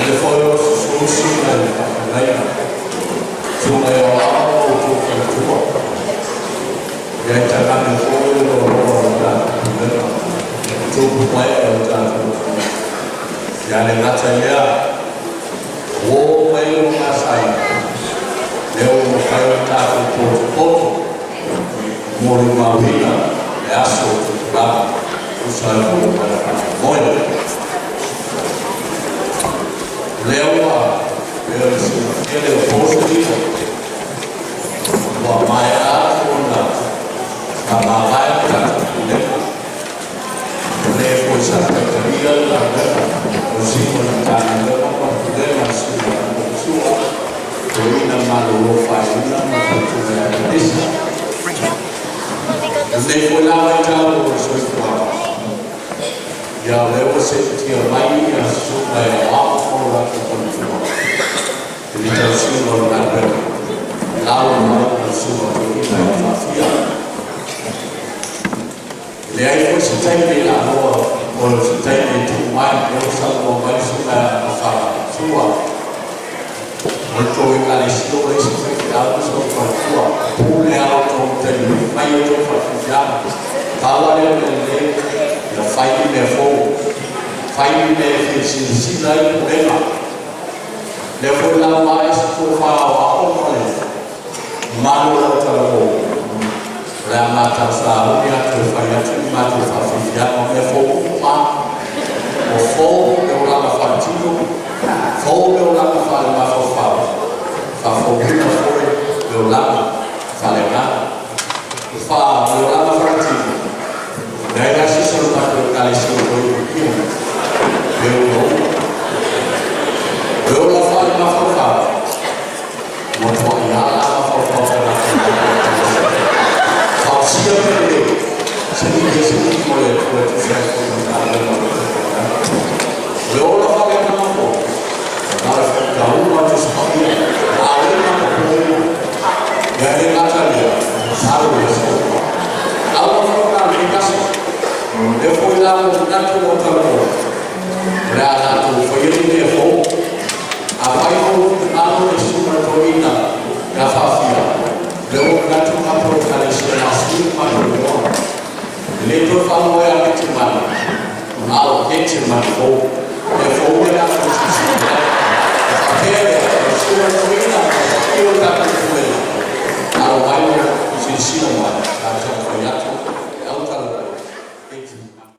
Tele foi o susu na le faafeagaiga, susuga i aoao ma outou faletua, ia ae tainane foi le loaloa o le tatou pulega, tupu ma ee o le tatou atunuu. Ia le gata i lea, ua oo mai le gasai, lea ua mafai ona tatou potopoto molimauina le aso o tupulaga tusa ai foi ma le faamoemoe. Lea ua pei ona silafia le o po se lilo, ua maea atu ona faamavae le tatou pulega. O le foi sa taitaia le galuega o sino le Matagaluega ma le pulega a susuga Sua, toeaina malolo faaiuina ma faletua ia Kanisa. Lenei foi la vaitau o le soifuaga, ia o lea ua seetia mai ia susuga e aoao mo latou faletua i le tausiga o le galuega, lau ma le susuga toeaina e faafia. E leai foi se taimi la loa o se taimi e tuu mai, lea ua saunoa mai le susuga a Faasua. O le tou ekalesia ua leai se faifeau ma se faletua, pule lava outou i taimi e fai ai outou faafiafiaga. Pau lava lea mea lelei, ia fai ni mea fou, fai ni mea e fia silasila ai le pulega. Lea foi la ua ae se tofa aoao ma le mamalu o lau talavou, o le a matou sauni atu e fai atu ni matou faafiafiaga o mea fou uma. O fou le olaga faaletino, fou le olaga faalemafaufau, faafouina foi le olaga faaleagaga. O le olaga faaletino, leai la se isi o le matou ekalesia o toe iugia, pe ugauga. O le ola faalemafaufau, ua tuai ala mafaufau tagata o matou ekalesia. Fausia mea lelei, se i se i mo le Atua e tusa ai foi ma le galuega o le taumafai. O le ola faaleagaga foi, na o le faitauga o Tusi Paia, lauga ma popoina. Ia e le gata lea, sau le aso. Aua foi la lenei aso. Lea foi la ua manatu ua talanoa, o le a latou faia ni mea fou. Afai foi finagalo le susuga i le toeaina ia faafia, lea ua manatu matou ekalesia o le a sui le matou igoa. E le toe faamoe ia Ketemane, a o Ketemane fou. Mea fou ia latou silasila i ai. E faapea lea, o le susuga i le toeaina ma le paia o le tatou pulega, alo mai le silasila mai, tatou taumafai atu e autalavou Ketemane.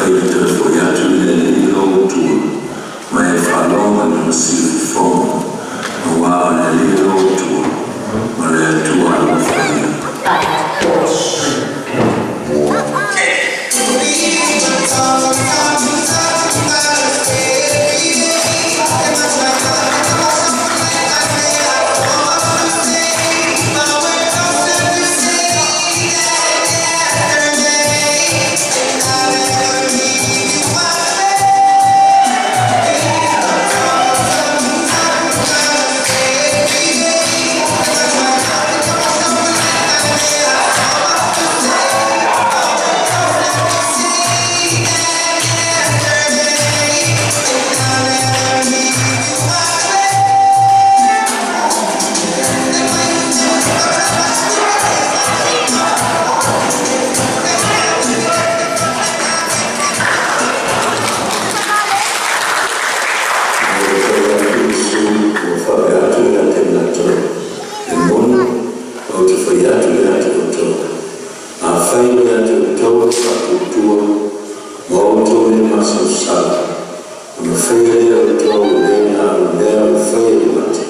Afai e toe fo'i atu le Alii lo Atua ma e faalogo i lona siufofoga, auā o le Alii lo Atua, o le Atua alofagia. Ua fai atu Iesu ua faapea atu ia te latou, E moni, ou te fai atu ia te outou, afai e ia te outou le faatuatua ma outou le masalosalo, ona faia lea e outou o lē na o le mea ua faia i le mati,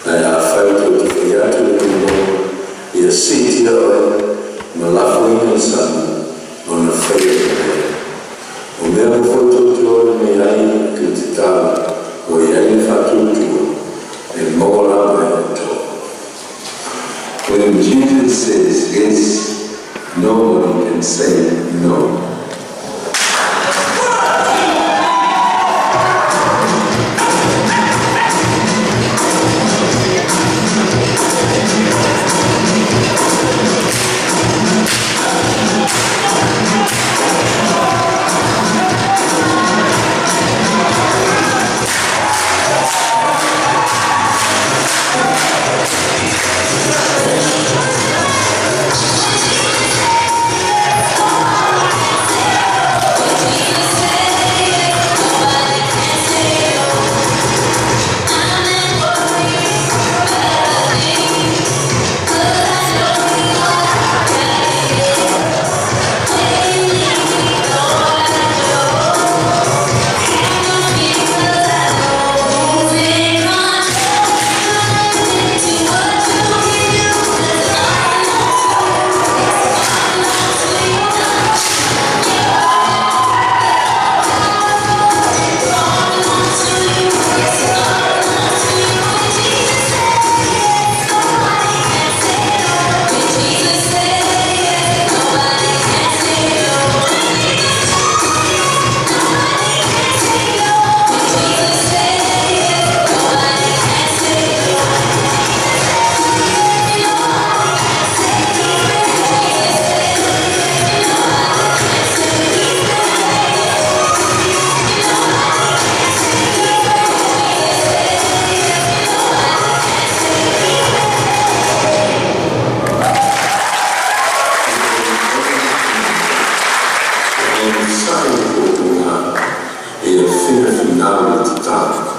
ae afai tou te fai atu i le mauga, Ia siitia oe ma lafoina i le sami, ona faia lea. O mea uma foi tou te oi mai ai i le tatalo ua i ai le faatuatua, e maua lava e outou. When Jesus says yes, nobody can say no. E onosai le puapuaga, ia finafinau i le tatalo.